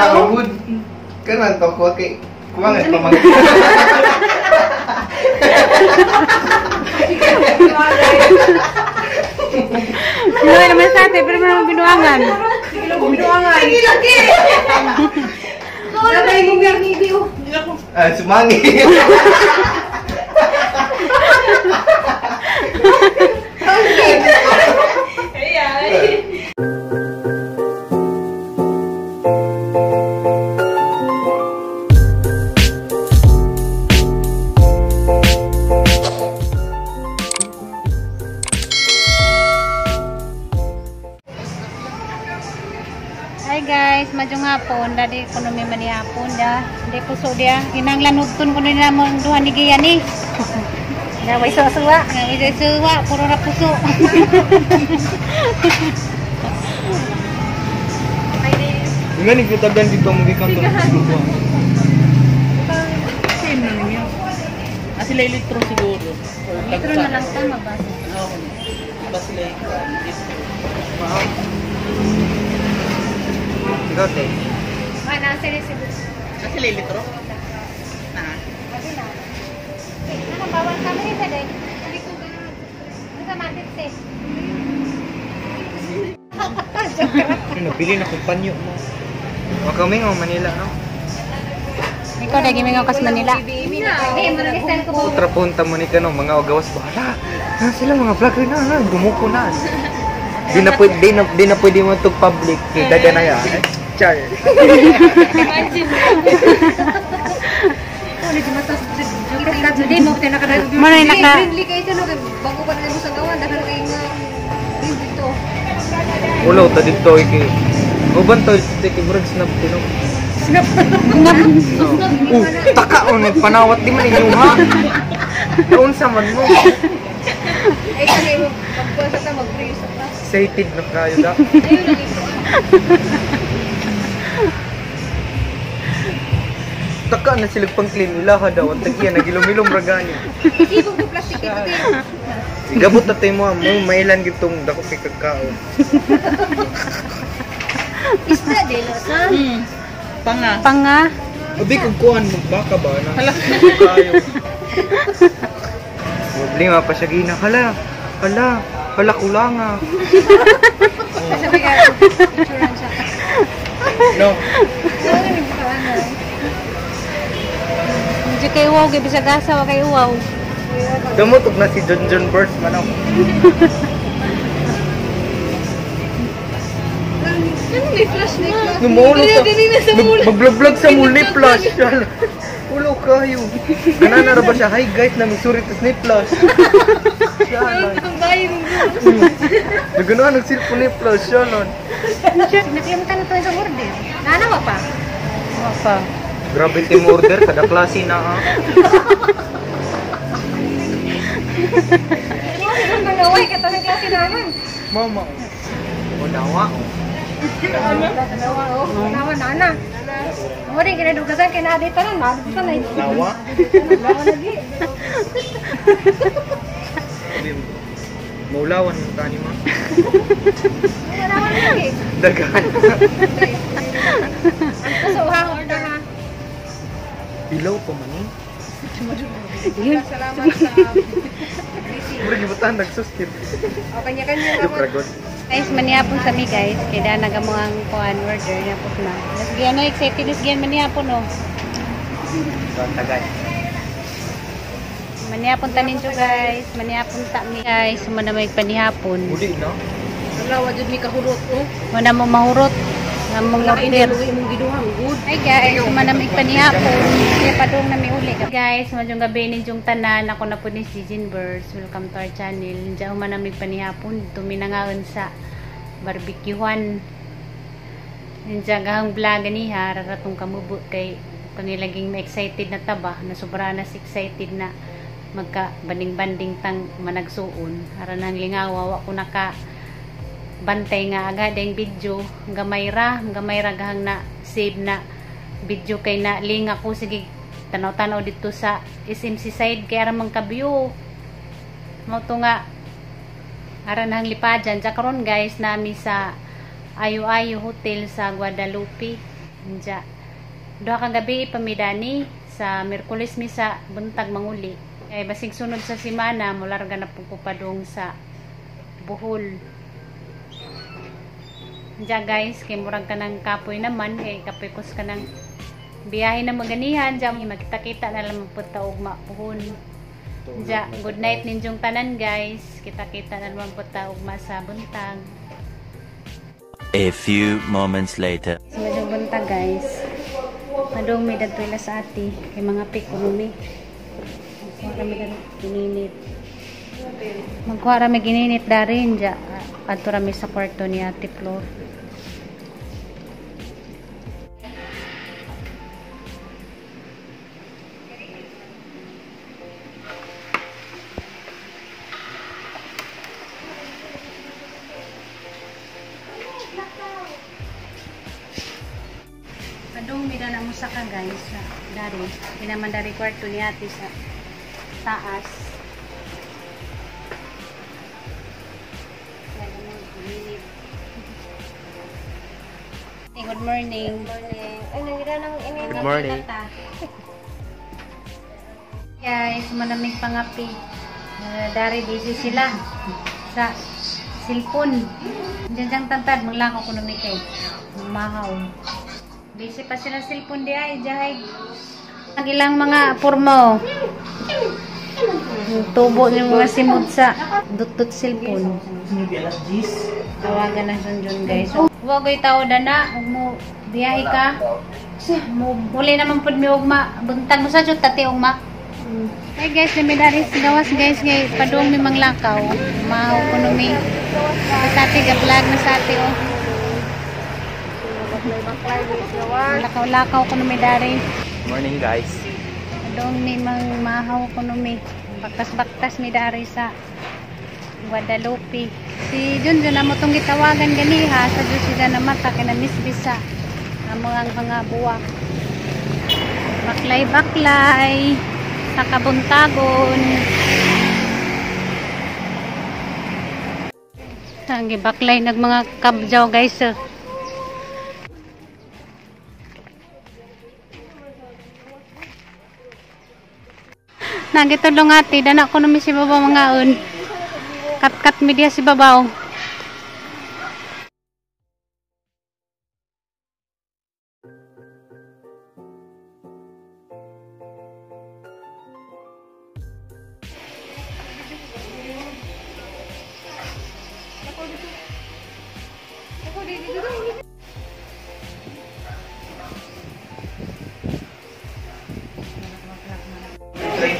Kaubod. Kanan to ko kay kuwangan pa mag. Ano naman sa atin, pero naman binuangan. Binuangan. Sige lagi. Wala tayong ni Bio. Ah, sumangi. Hi guys, madyong hapon, dadi kuno mi manihapon da. Hindi puso dia. Kinanglan hugton kuno nila mo duha ni Gia ni. Da way suwa. Way suwa, puro ra puso. Nga ni kita dan dito mo gikan to. Same na ninyo. Ah, sila elektro siguro. Litro na lang tama ba? Oo. Ba sila elektro? Ikaw te. Ah, nasa ni si Ah, sila elektro? Na. Ano na? Bawal kami ni Fede. Ano sa mantit eh? Ano nabili na kong panyo mo. Wa kami nga Manila no. Ikaw lagi may kas Manila. Hindi, ko ba? Utra punta mo ni kano mga ogawas ba. Hala, na sila mga vlogger na, na gumuko na. Di na pwede, di na pwede mo tug public kay daga na ya. Char. Hindi mo tinakadagdag. Mano yung naka Friendly kayo siya no kay bago pa na mo sa gawan daghan kay nga dito. Ulo ta dito kay. Uban to kay murag snap tino. Snap. Oh, taka on panawat di man inyo ha. Naunsa man mo. Ay kanay mo pagkuha sa ta mag-pray sa pa. Excited na kayo da. Ayun lang ito. Taka na sila pang claim ilaha daw ang tagya nagilom-ilom ra gani. Ibog ko plastic ito te. Gabot na tayo mo mo mailan gitong dako kay kagkaon. Isda din no sa. Panga. Panga. Abi kung kuan magbaka ba na. Hala. Kayo. Problema pa siya gina. Hala. Hala. Hala kulanga. Sabi ka picturean siya. No. Ano ni bukaan. Medyo kay wow, kay bisag asa wa kay wow. Damotog na si John John Burst man ako. Ano may flash na? Lumulo sa Dili na sa mula. Mag-vlog sa muli flash. Hala. Ulo kayo. Ganana ra ba siya? Hi guys, na misuri to ni flash. Siya. Ang bayo ng Naganoan ang cellphone ni flash siya nun. Nakalimutan na to sa order. Naana wa pa? Wa pa. Grabe team order kada klase na ah. Nangaway ka tanang klase naman. Mama. O dawa. Nawa oh, nawa nana. Mo rin kinadugasan kay na dito na na na. Dawa. Nawa lagi. Maulawan mo tani ma. Nawa lagi. Dagan. Ang puso ha, order ha. Ilaw pa man eh. Salamat sa Mura gibutan nagsustir. O kanya-kanya Joke ra god. Guys, manihapon sa mi guys. Kaya da nagamo ang kuan order niya na. Nasgian na excited nasgian manihapon oh. Tagay. Manihapon ta ninyo guys. Manihapon ta mi guys. Sumana may panihapon. Uli no. Wala, wajud mi kahurot oh. Wala mo mahurot. Namong order. Imong giduhang good. Hi guys, sumana may panihapon. Kaya padung na mi uli. Guys, madyong gabi ninyong tanan. Ako na po ni si Jean Birds. Welcome to our channel. Diyan humana may panihapon. Tuminangaon sa barbecuehan. Diyan gahang vlog ganiha. Raratong kamubo kay kanilaging excited na taba. Na sobra na excited na magka banding-banding tang managsuon. Aran ang lingawa. Wa ko naka bantay nga agad ang video. Gamay ra gahang na save na video kay na linga ko sige tanaw-tanaw dito sa SMC side kay ara man ka-view. Mo to nga ara nang lipadyan. Karon guys nami sa Ayo-Ayo Hotel sa Guadalupe. Diya. Duha ka gabi pamidani sa Miyerkules mi sa buntag manguli. Kay basig sunod sa semana mularga na pud ko padung sa Bohol. Diya guys, kay murag ka ng kapoy naman, kay kapoy kus ka ng biyahe na maganihan, diya magkita-kita na lang pud ta ugma puhon. Diya, good night ninyong tanan guys. Kita-kita na naman pud ta ugma sa buntag. A few moments later. Sa medyo buntag guys. Padung mi dadto ila sa ati kay mga pikonomi. Magkuha ra mi gininit. Magkuha ra mi gininit darin diya. Adto ra mi sa kwarto ni Ate Flor. Padung mi na mo saka guys sa dari. Kinaman dari kwarto ni Ate sa taas. Hey, good morning. Good morning. Ay, nangira nang init. Good morning. Guys, malamig pangapi. Dari busy sila sa silpon. Diyan diyang tantad, maglakaw ko numi kay mahaw. Busy pa sila silpon di ay, jahay. Ang ilang mga purmo. Tubo yung mga simot sa dutut silpon. Tawagan na Junjun guys. Huwag ko'y tao dana, huwag mo biyahe ka. Muli naman pud mi ugma. Buntag mo sa jud tati ugma. Hey guys, nami dari sa gawas guys kay padung mi manglakaw. Mahaw kuno mi. Sa ati ga vlog na sa ati oh. Lakaw-lakaw kuno mi dari. Morning guys. Padung mi mang mahaw kuno mi. Baktas-baktas mi dari sa Guadalupe. Si Junjun amo tong gitawagan ganiha sa Diyos sila na mata kay na misbis sa amo ang mga buwak. Baklay-baklay sa kabuntagon. Ang gibaklay nag mga kabjaw guys. Nagitudlong ate, dana ko nami si babaw mga un. Kat-kat media si babaw.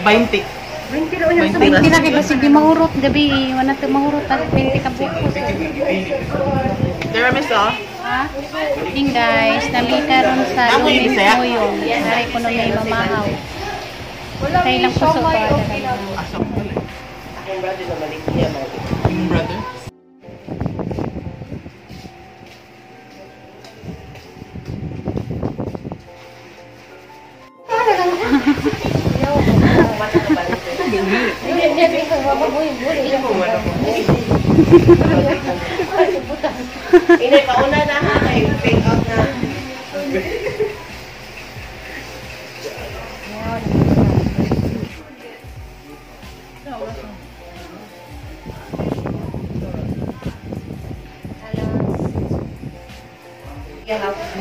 Bainte. 20 na kay basig di mahurot gabi, wala to mahurot at 20 ka buko. There miss ah. Ha? Ding guys, nami karon sa Lunes Moyong. Nari ko may mamahaw. Kay lang puso pa. Yung brother. Inay, pauna na ha, kay pick up na.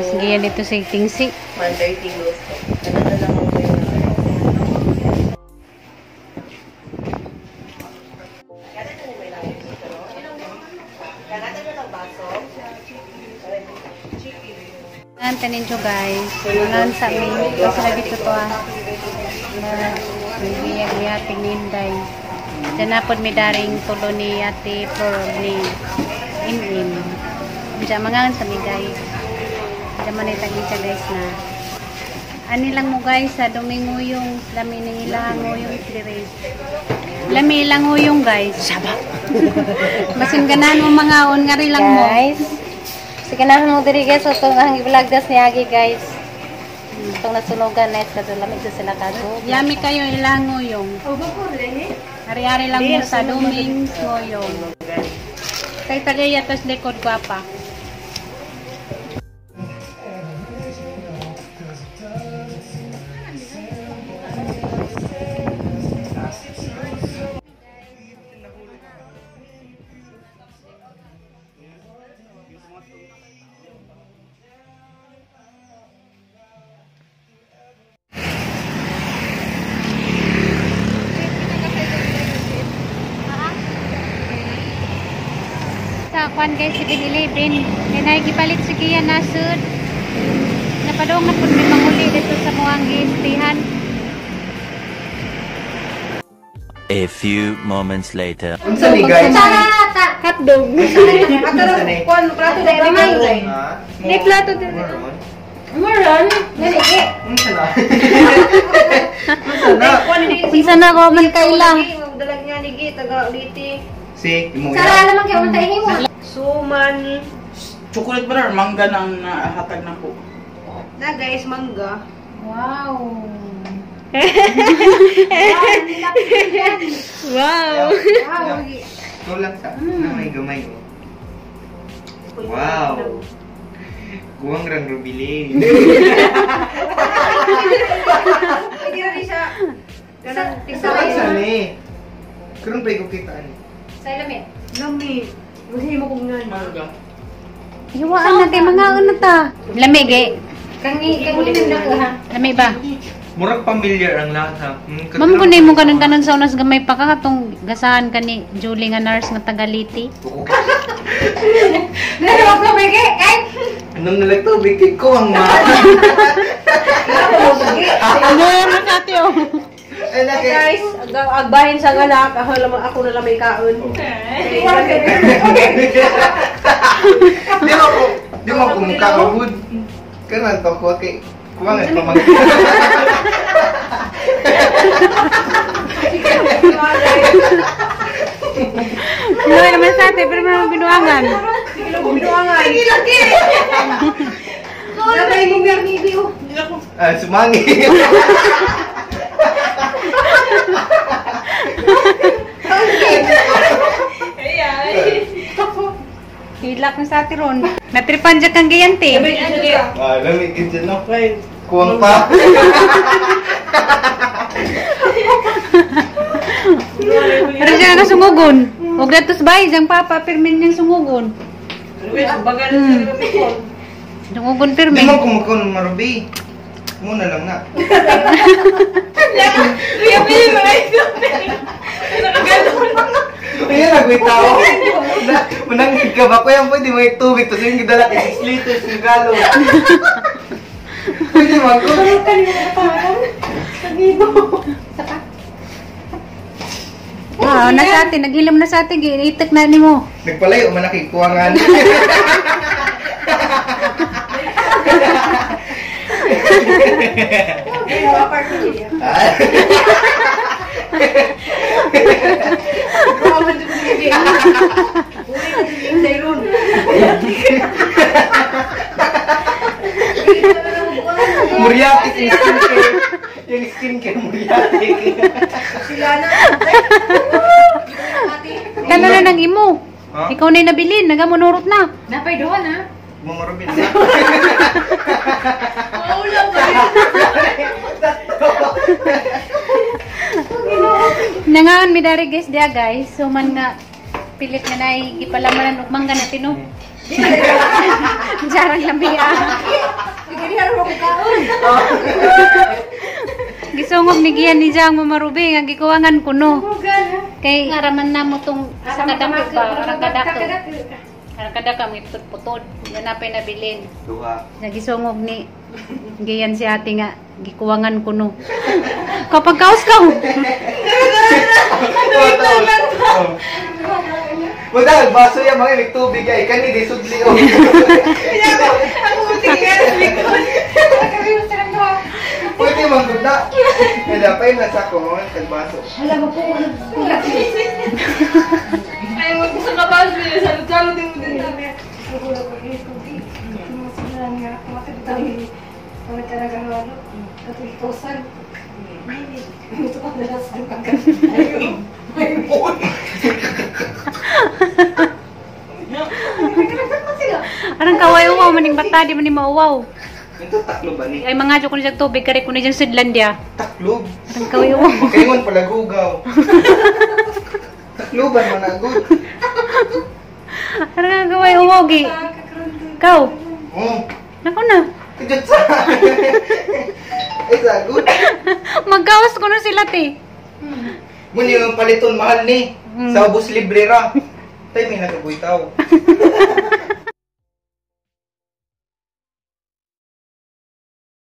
Sige yan dito sa Tingsi. 1:30 gusto. Ano na lang ako yun? Antanin nyo guys. Mangan sa amin. Kasi lagi to ah. Nagiyag-iyating ninday. Diyan na po may daring tulo ni Ate Flor ni Im-Im. Diyan mangan sa amin guys. Diyan man itagin siya guys na. Ani lang mo guys sa duminguyong. Lami ng ilang nguyong dire. Lami ilang nguyong guys. Saba. Basin ganahan mo mga on nga rin lang mo. Guys. Sige na mo diri guys, so itong ang vlog das ni Agi guys. Itong nasunugan nice kasi lamig sa sila kago. Yami kayo ilang nguyong. Ari-ari lang mo sa duming nguyong. Kay tagay atos likod gwapa. kuan guys, 7-Eleven. Kay nagipalit si Kia nasud. Napadong na pud mi manguli dito sa muang giistihan. A few moments later. Unsa ni guys? Hotdog. Unsa ni? Kuan, plato na gamay. May plato din. Maron. Unsa na? Unsa na? Unsa na ko man kaila. Dalag nga nigi taga uliti. Si imo. Sara naman kay unta himo. Suman. Chocolate ba or mangga nang nahatag na po? Na guys, mangga. Wow. Wow. Ito lang sa na may gamay oh. Wow. Kuwang rang rubilin. Hindi rin siya. Ganang Sa ni. Karon pa ko kita ani. Sa lamit. Lami. Gusto mo kung nga. Mangga. Hiwaan na kay mga ano ta. Lamig eh. Kangi kangi nang dako ha. Lamig ba? Murag familiar ang lasa. Ma'am kunay mo kanon-kanon sa unas gamay pa ka katong gasahan ka ni Julie nga nurse nga taga-Liti. Dali wag ko bigay. Ay. Anong nalag tubig kay kuwang ma. Ano naman sa ate oh. Ay na kay. Guys, agbahin sa anak, ako lang ako na lang may kaon. Di mo ko mukha ko good. Karon to ko kay kuwang ang pamangkin. Ano naman sa ate pero naman binuangan. Binuangan. Sige lagi. Dabay mo merni oh. Ah, sumangi. Hilak na sa ate ron. Natripan dyan kang gayante. Ah, lamig gid dyan, no? Kuwang pa. Pero siya nga sungugon. Huwag datos bay, diyang papa, pirmin niyang sungugon. Sungugon Di pirmin. mo kumukon marubi. Muna lang na. Kaya nagway tao. Mananghid ka ba? Kuya, pwede may tubig. Tapos yung gidala kay 6 liters yung galo. Pwede man ko. Ah, nasa atin, naghilom na sa atin, giitik na nimo. Nagpalayo man nakikuangan. Muriatic yung skincare. Yung skincare muriatic. Sila na. Kano na nang imo. Ha? Ikaw na yung nabilin, nagamunurot na. Napay doon ha. Mamarubin na. Nangaon mi dari guys dia guys. So man nga pilit nga nay gipalamanan og mangga na tino. Jarang lamia. Gisungog ni Gian ni Jang mamarubi nga gikuwangan kuno. Kay ngaraman na mo tong sa kadako ba, arang kadako. Arang kadako may putod. Yan na pay nabilin. Duha. Nagisungog ni Gian si ate nga gikuwangan kuno. Kapag kaos ka. Wala, baso yan mga may tubig ay kani di sudli oh. Pwede man gud na. Kaya pa yung nasa ko tagbaso. Ay, wag sa kabaso niya. Salud-salud din mo din sabi. Arang kaway uwaw maning bata di man ni mauwaw. Ito taklob ba ni? Ay mga ko ni siyang tubig kare ko ni siyang sudlan dia. Taklob. Arang kaway uwaw. Makaingon pala gugaw. Takloban man na gud. Arang kaway uwaw gi. Kaw. Oh, Nako na. kajut sa. Ay sa good. Magkaos ko na sila te. Muni yung paliton mahal ni. Sa ubos libre ra. Tay may nagabuy tao.